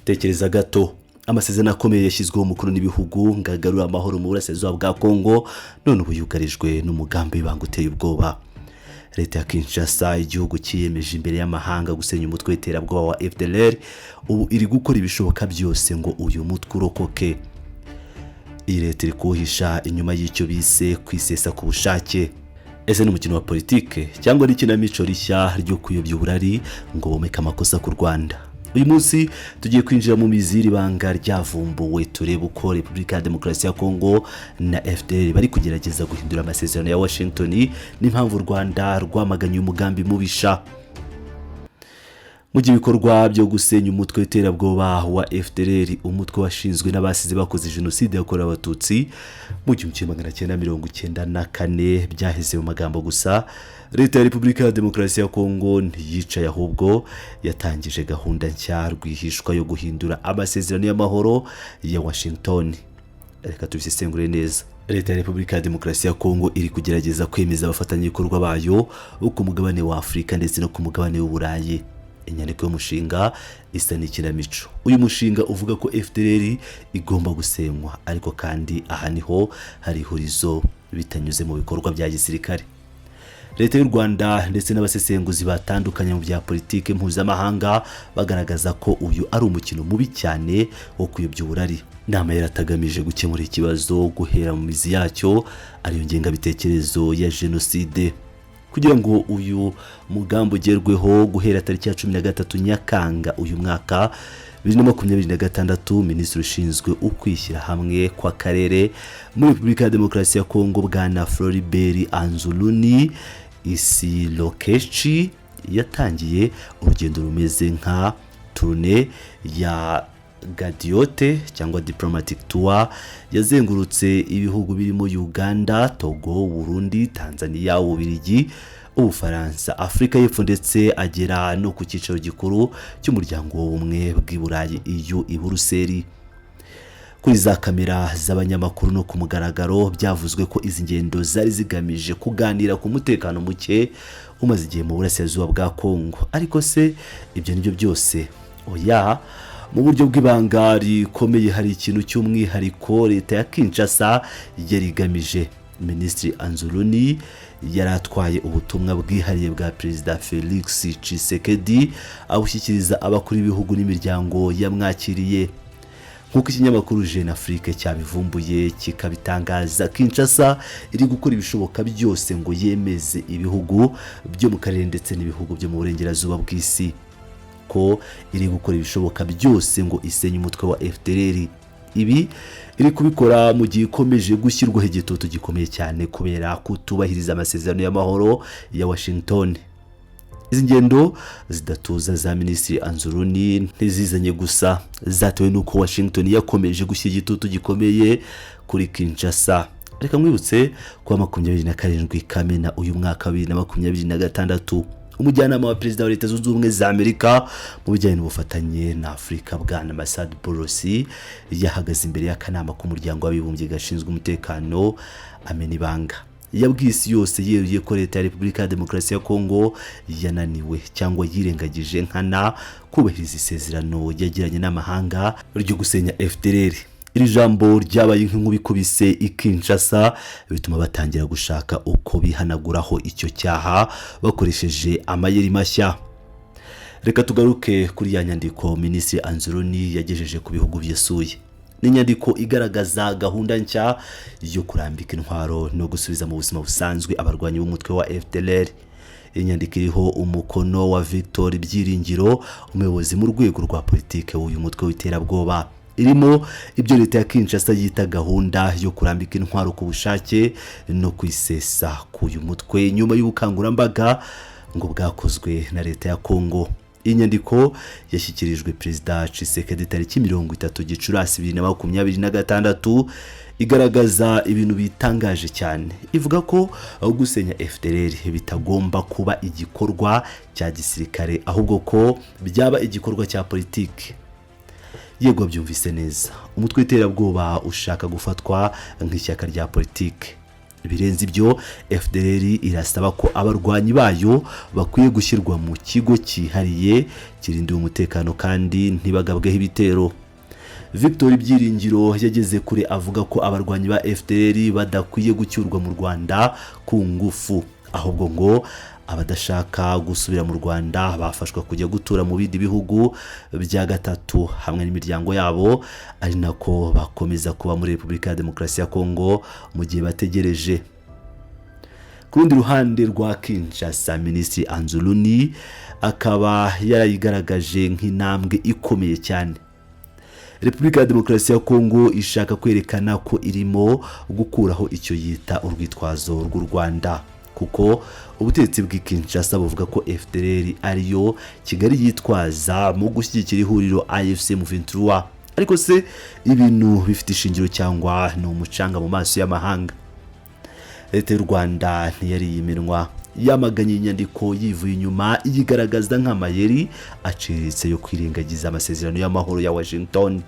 Tekereza gato, amasezerano akomeye yashyizweho umukono n'ibihugu ngo agarure amahoro mu burasirazuba bwa Kongo, none ubu yugarijwe n'umugambi w'ibanga uteye ubwoba. Leta ya Kinshasa, igihugu cyiyemeje imbere y'amahanga gusenya umutwe w'iterabwoba wa FDLR, ubu iri gukora ibishoboka byose ngo uyu mutwe urokoke. Iyi leta iri kuwuhisha inyuma y'icyo bise kwisesa ku bushake. Ese ni umukino wa politike cyangwa n'ikinamico rishya ryo kuyobya uburari ngo bomeke amakosa ku Rwanda? Uyu munsi tugiye kwinjira mu mizi y'iri banga ryavumbuwe, turebe uko Repubulika ya Demokarasi ya Kongo na FDLR bari kugerageza guhindura amasezerano ya Washington, n'impamvu u Rwanda rwamaganye uyu mugambi mubisha. Mu gihe ibikorwa byo gusenya umutwe w'iterabwoba wa FDLR, umutwe washinzwe n'abasize bakoze Jenoside yakorewe Abatutsi mu 1994, byaheze mu magambo gusa, Leta ya Repubulika ya Demokarasi ya Kongo ntiyicaye, ahubwo yatangije gahunda nshya rwihishwa yo guhindura amasezerano y'amahoro ya Washington. Reka tubisesengure neza. Leta ya Repubulika ya Demokarasi ya Kongo iri kugerageza kwemeza abafatanyabikorwa bayo bo ku mugabane wa Afurika ndetse no ku mugabane w'Uburayi inyandiko y'umushinga isa n'ikinamico. Uyu mushinga uvuga ko FDLR igomba gusenywa, ariko kandi aha niho hari ihurizo, bitanyuze mu bikorwa bya gisirikare. Leta y'u Rwanda ndetse n'abasesenguzi batandukanye mu bya politiki mpuzamahanga bagaragaza ko uyu ari umukino mubi cyane wo kuyobya uburari. Inama yari atagamije gukemura ikibazo guhera mu mizi yacyo, ariyo ngengabitekerezo ya jenoside. Kugira ngo uyu mugambi ugerweho, guhera tariki ya 13 Nyakanga uyu mwaka 2026, minisitiri ushinzwe ukwishyira hamwe kw'akarere muri Repubulika ya Demokarasi ya Kongo, bwana Floribert Anzuluni Isilokechi, yatangiye urugendo rumeze nka tournée ya gadiote cyangwa diplomatic tour. Yazengurutse ibihugu birimo Uganda, Togo, Burundi, Tanzania, Ububiligi, Ubufaransa, Afurika y'Epfo, ndetse agera no ku cyicaro gikuru cy'Umuryango w'Ubumwe bw'i Burayi, EU, i Buruseli. Kuri za kamera z'abanyamakuru no ku mugaragaro, byavuzwe ko izi ngendo zari zigamije kuganira ku mutekano muke umaze igihe mu burasirazuba bwa Kongo. Ariko se ibyo nibyo byose? Oya. Mu buryo bw'ibanga rikomeye, hari ikintu cy'umwihariko leta ya Kinshasa yari igamije. Minisitiri Anzuluni yari atwaye ubutumwa bwihariye bwa Perezida Felix Tshisekedi, abushyikiriza abakuru b'ibihugu n'imiryango yamwakiriye. Nk'uko ikinyamakuru Jeune Afrique cyabivumbuye kikabitangaza, Kinshasa iri gukora ibishoboka byose ngo yemeze ibihugu byo mu karere ndetse n'ibihugu byo mu burengerazuba bw'isi ko iri gukora ibishoboka byose ngo isenye umutwe wa FDLR. Ibi iri kubikora mu gihe ikomeje gushyirwaho igitutu gikomeye cyane kubera kutubahiriza amasezerano y'amahoro ya Washington. Izi ngendo zidatuza za Minisitiri Anzuruni ntizizanye gusa, zatewe n'uko Washington yakomeje gushyira igitutu gikomeye kuri Kinshasa. Reka mwibutse kuwa 27 Kamena uyu mwaka wa 2026, umujyanama wa perezida wa Leta Zunze Ubumwe za Amerika mu bijyanye n'ubufatanye na Afurika, bwana Massad Boulos, yahagaze imbere y'akanama k'Umuryango w'Abibumbye gashinzwe umutekano, amena ibanga. Yabwiye isi yose yeruye ko Leta ya Repubulika ya Demokarasi ya Kongo yananiwe cyangwa yirengagije nkana kubahiriza isezerano yagiranye n'amahanga ryo gusenya FDLR. Iri jambo ryabaye nk'inkuba ikubise i Kinshasa, bituma batangira gushaka uko bihanaguraho icyo cyaha bakoresheje amayeri mashya. Reka tugaruke kuri ya nyandiko Minisitiri Anzuruni yagejeje ku bihugu byasuye. Ni inyandiko igaragaza gahunda nshya yo kurambika intwaro no gusubiza mu buzima busanzwe abarwanyi b'umutwe wa FDLR. Iyi nyandiko iriho umukono wa Victor Byiringiro, umuyobozi mu rwego rwa politike w'uyu mutwe w'iterabwoba. Irimo ibyo leta ya Kinshasa yita gahunda yo kurambika intwaro ku bushake no kwisesa k'uyu mutwe nyuma y'ubukangurambaga ngo bwakozwe na leta ya Kongo. Iyi nyandiko yashyikirijwe Perezida Tshisekedi tariki 30 Gicurasi 2026. Igaragaza ibintu bitangaje cyane. Ivuga ko gusenya FDLR bitagomba kuba igikorwa cya gisirikare, ahubwo ko byaba igikorwa cya politiki. Yego, byumvise neza, umutwe w'iterabwoba ushaka gufatwa nk'ishyaka rya politiki. Birenze ibyo, FDLR irasaba ko abarwanyi bayo bakwiye gushyirwa mu kigo cyihariye kirindiwe umutekano kandi ntibagabweho ibitero. Victor Byiringiro yageze kure avuga ko abarwanyi ba FDLR badakwiye gucyurwa mu Rwanda ku ngufu, ahubwo ngo abadashaka gusubira mu Rwanda bafashwa kujya gutura mu bindi bihugu bya gatatu hamwe n'imiryango yabo, ari nako bakomeza kuba muri Repubulika ya Demokarasi ya Kongo mu gihe bategereje. Ku rundi ruhande rwa Kinshasa, Minisitiri Anzuluni akaba yarayigaragaje nk'intambwe ikomeye cyane. Repubulika ya Demokarasi ya Kongo ishaka kwerekana ko irimo gukuraho icyo yita urwitwazo rw'u Rwanda, kuko ubutegetsi bw'i Kinshasa buvuga ko FDLR ariyo Kigali yitwaza mu gushyigikira ihuriro AFC M23. Ariko se ibintu bifite ishingiro cyangwa ni umucanga mu maso y'amahanga? Leta y'u Rwanda ntiyariye iminwa, yamaganye inyandiko yivuye inyuma, iyigaragaza nk'amayeri aciriritse yo kwirengagiza amasezerano y'amahoro ya Washington.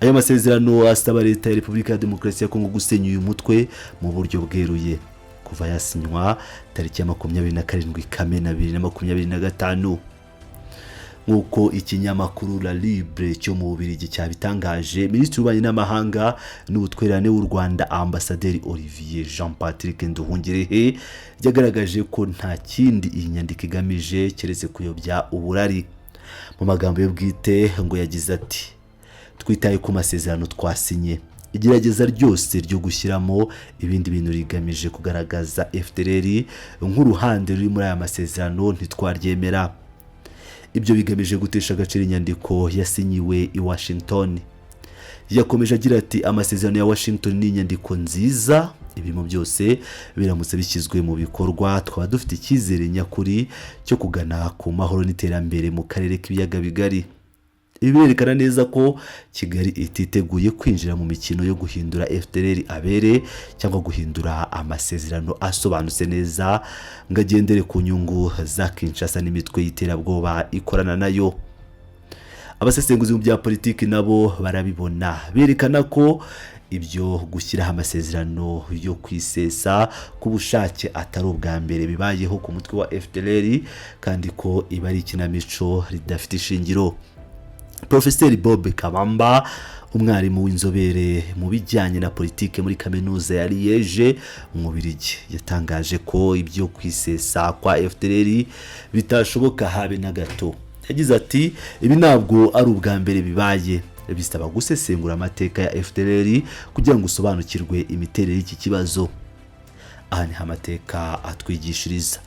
Ayo masezerano asaba leta ya Repubulika ya Demokarasi ya Kongo gusenya uyu mutwe mu buryo bweruye kuva yasinywa tariki ya 27 Kamena 2025. Nk'uko ikinyamakuru La Libre cyo mu Bubiligi cyabitangaje, Minisitiri w'Ububanyi n'Amahanga n'Ubutwererane w'u Rwanda, Ambasaderi Olivier Jean Patrick Nduhungirehe, yagaragaje ko nta kindi iyi nyandiko igamije keretse kuyobya uburari. Mu magambo ye bwite ngo yagize ati: "Twitaye ku masezerano twasinye. Igerageza ryose ryo gushyiramo ibindi bintu rigamije kugaragaza FDLR nk'uruhande ruri muri aya masezerano ntitwaryemera. Ibyo bigamije gutesha agaciro inyandiko yasinyiwe i Washington." Yakomeje agira ati: "Amasezerano ya Washington ni inyandiko nziza. Ibirimo byose biramutse bishyizwe mu bikorwa, twaba dufite icyizere nyakuri cyo kugana ku mahoro n'iterambere mu karere k'Ibiyaga Bigari." Ibi birerekana neza ko Kigali ititeguye kwinjira mu mikino yo guhindura FDLR abere cyangwa guhindura amasezerano asobanutse neza ngo agendere ku nyungu za Kinshasa n'imitwe y'iterabwoba ikorana nayo. Abasesenguzi mu bya politiki nabo barabibona, berekana ko ibyo gushyiraho amasezerano yo kwisesa ku bushake atari ubwa mbere bibayeho ku mutwe wa FDLR, kandi ko iba ari ikinamico ridafite ishingiro. Profeseri Bob Kabamba, umwarimu w'inzobere mu bijyanye na politiki muri Kaminuza ya Liège mu Bubiligi, yatangaje ko ibyo kwisesa kwa FDLR bitashoboka habe na gato. Yagize ati: "Ibi ntabwo ari ubwa mbere bibaye. Bisaba gusesengura amateka ya FDLR kugira ngo usobanukirwe imiterere y'iki kibazo. Aha niho amateka atwigishiriza."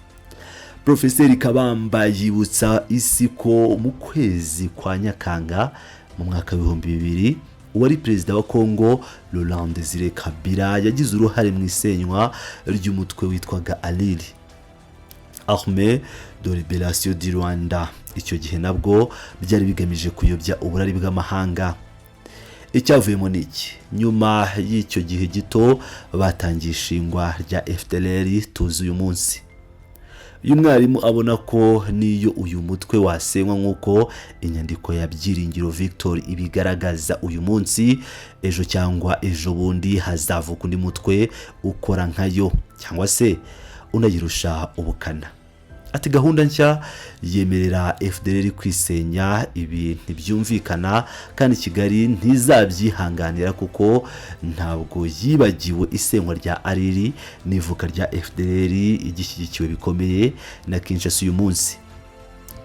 Profeseri Kabamba yibutsa isi ko mu kwezi kwa Nyakanga mu mwaka w'2000, uwari perezida wa Kongo Laurent Desire Kabila yagize uruhare mu isenywa ry'umutwe witwaga ALIR, Armée de Libération du Rwanda. Icyo gihe nabwo byari bigamije kuyobya uburari bw'amahanga. Icyavuyemo ni iki? Nyuma y'icyo gihe gito batangiye ishingwa rya FDLR tuzi uyu munsi. Uyu mwarimu abona ko n'iyo uyu mutwe wasenywa nk'uko inyandiko ya Byiringiro Victor ibigaragaza uyu munsi, ejo cyangwa ejo bundi hazavuka undi mutwe ukora nkayo cyangwa se unayirusha ubukana. Ati: "Gahunda nshya yemerera FDLR kwisenya, ibi ntibyumvikana kandi Kigali ntizabyihanganira, kuko ntabwo yibagiwe isenywa rya ALIR n'ivuka rya FDLR igishyigikiwe bikomeye na Kinshasa uyu munsi.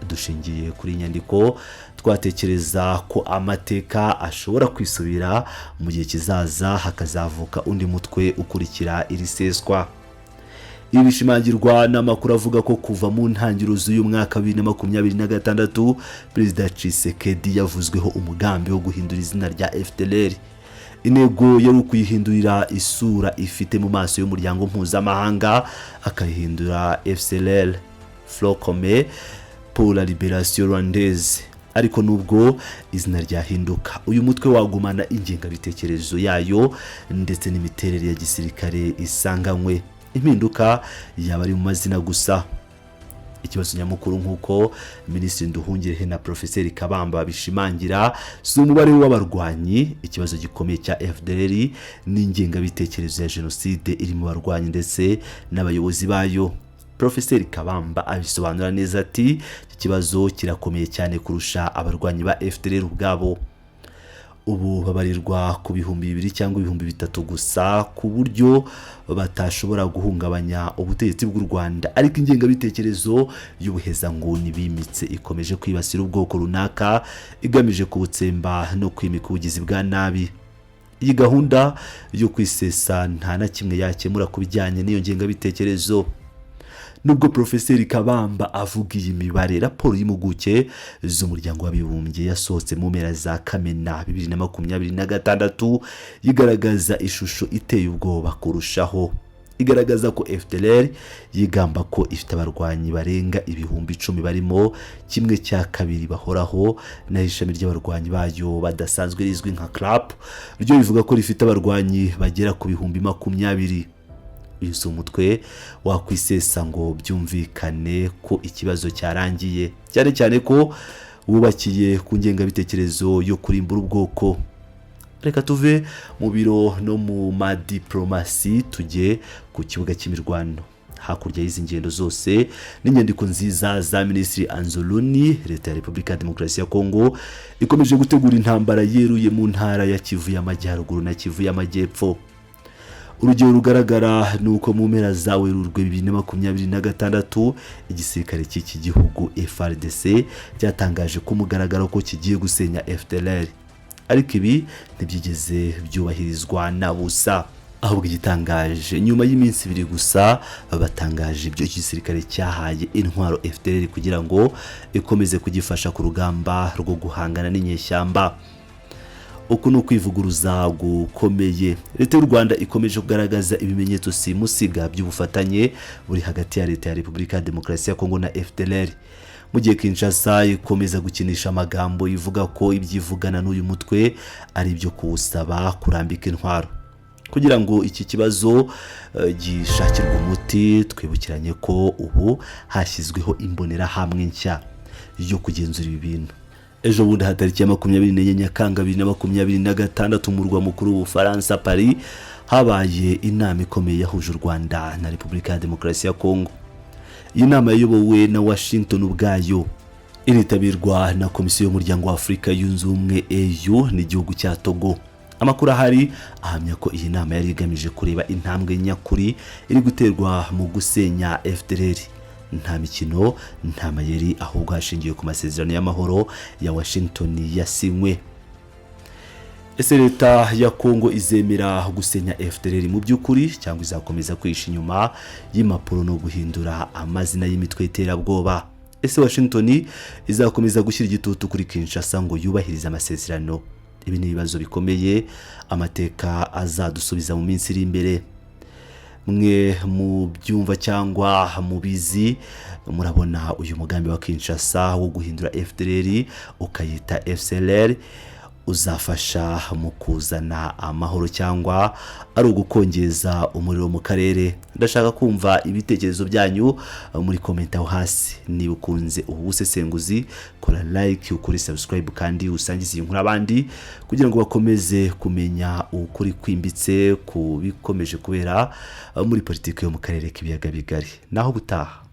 Dushingiye kuri iyi nyandiko, twatekereza ko amateka ashobora kwisubira mu gihe kizaza, hakazavuka undi mutwe ukurikira iri seswa." Ibi bishimangirwa n'amakuru avuga ko kuva mu ntangiriro z'uyu mwaka wa 2026, Perezida Tshisekedi yavuzweho umugambi wo guhindura izina rya FDLR. Intego yari ukuyihindurira isura ifite mu maso y'umuryango mpuzamahanga, akayihindura FCLR, Front Commun pour la Libération Rwandaise. Ariko nubwo izina ryahinduka, uyu mutwe wagumana ingengabitekerezo yayo ndetse n'imiterere ya gisirikare isanganywe. Impinduka yaba ari mu mazina gusa. Ikibazo nyamukuru, nk'uko Minisitiri Nduhungirehe na Porofeseri Kabamba bishimangira, si umubare w'abarwanyi. Ikibazo gikomeye cya FDLR ni ingengabitekerezo ya jenoside iri mu barwanyi ndetse n'abayobozi bayo. Porofeseri Kabamba abisobanura neza ati: "Iki kibazo kirakomeye cyane kurusha abarwanyi ba FDLR ubwabo. Ubu babarirwa ku 2000 cyangwa 3000 gusa, ku buryo batashobora guhungabanya ubutegetsi bw'u Rwanda. Ariko ingengabitekerezo y'ubuhezanguni bimitse ikomeje kwibasira ubwoko runaka, igamije kubutsemba no kwimika ubugizi bwa nabi. Iyi gahunda yo kwisesa nta na kimwe yakemura ku bijyanye n'iyo ngengabitekerezo." Nubwo Porofeseri Kabamba avuga iyi mibare, raporo y'impuguke z'Umuryango w'Abibumbye yasohotse mu mpera za Kamena 2026 yigaragaza ishusho iteye ubwoba kurushaho. Igaragaza ko FDLR yigamba ko ifite abarwanyi barenga 10,000, barimo 1/2 bahoraho, naho ishami ry'abarwanyi bayo badasanzwe rizwi nka CRAP ryo rivuga ko rifite abarwanyi bagera ku 20,000. Uyu si umutwe wakwisesa ngo byumvikane ko ikibazo cyarangiye, cyane cyane ko wubakiye ku ngengabitekerezo yo kurimbura ubwoko. Reka tuve mu biro no mu madiporomasi, tujye ku kibuga cy'imirwano. Hakurya y'izi ngendo zose n'inyandiko nziza za Minisitiri Anzuluni, Leta ya Repubulika ya Demokarasi ya Kongo ikomeje gutegura intambara yeruye mu ntara ya Kivu y'Amajyaruguru na Kivu y'Amajyepfo. Urugero rugaragara ni uko mu mpera za Werurwe 2026, igisirikare cy'iki gihugu FARDC cyatangaje ku mugaragaro ko kigiye gusenya FDLR, ariko ibi ntibyigeze byubahirizwa na busa. Ahubwo igitangaje, nyuma y'iminsi 2 gusa batangaje ibyo, igisirikare cyahaye intwaro FDLR kugira ngo ikomeze kugifasha ku rugamba rwo guhangana n'inyeshyamba. Uku ni ukwivuguruza gukomeye. Leta y'u Rwanda ikomeje kugaragaza ibimenyetso simusiga by'ubufatanye buri hagati ya Leta ya Repubulika ya Demokarasi ya Kongo na FDLR, mu gihe Kinshasa ikomeza gukinisha amagambo ivuga ko ibyivugana n'uyu mutwe ari ibyo kuwusaba kurambika intwaro. Kugira ngo iki kibazo gishakirwe umuti, twibukiranye ko ubu hashyizweho imbonerahamwe nshya yo kugenzura ibi bintu. Ejo bundi, tariki ya 24 Nyakanga 2026, umurwa mukuru w'Ubufaransa Paris, habaye inama ikomeye yahuje u Rwanda na Repubulika ya Demokarasi ya Kongo. Iyi nama yayobowe na Washington ubwayo, iritabirwa na Komisiyo y'Umuryango wa Afurika Yunze Ubumwe, AU, n'igihugu cya Togo. Amakuru ahari ahamya ko iyi nama yari igamije kureba intambwe nyakuri iri guterwa mu gusenya FDLR, nta mikino, nta mayeri, ahubwo hashingiwe ku masezerano y'amahoro ya Washington yasinywe. Ese Leta ya Kongo izemera gusenya FDLR mu by'ukuri, cyangwa izakomeza kwihisha inyuma y'impapuro no guhindura amazina y'imitwe y'iterabwoba? Ese Washington izakomeza gushyira igitutu kuri Kinshasa ngo yubahirize amasezerano? Ibi ni ibibazo bikomeye amateka azadusubiza mu minsi iri imbere. Mwe mu byumva cyangwa mubizi, murabona uyu mugambi wa Kinshasa wo guhindura FDLR ukayita FCLR uzafasha mu kuzana amahoro, cyangwa ari ugukongeza umuriro mu karere? Ndashaka kumva ibitekerezo byanyu muri comment aho hasi. Niba ukunze ubu busesenguzi, kora like, ukore subscribe, kandi usangize iyi nkuru abandi kugira ngo bakomeze kumenya ukuri kwimbitse ku bikomeje kubera muri politiki yo mu karere k'Ibiyaga Bigari. Naho ubutaha.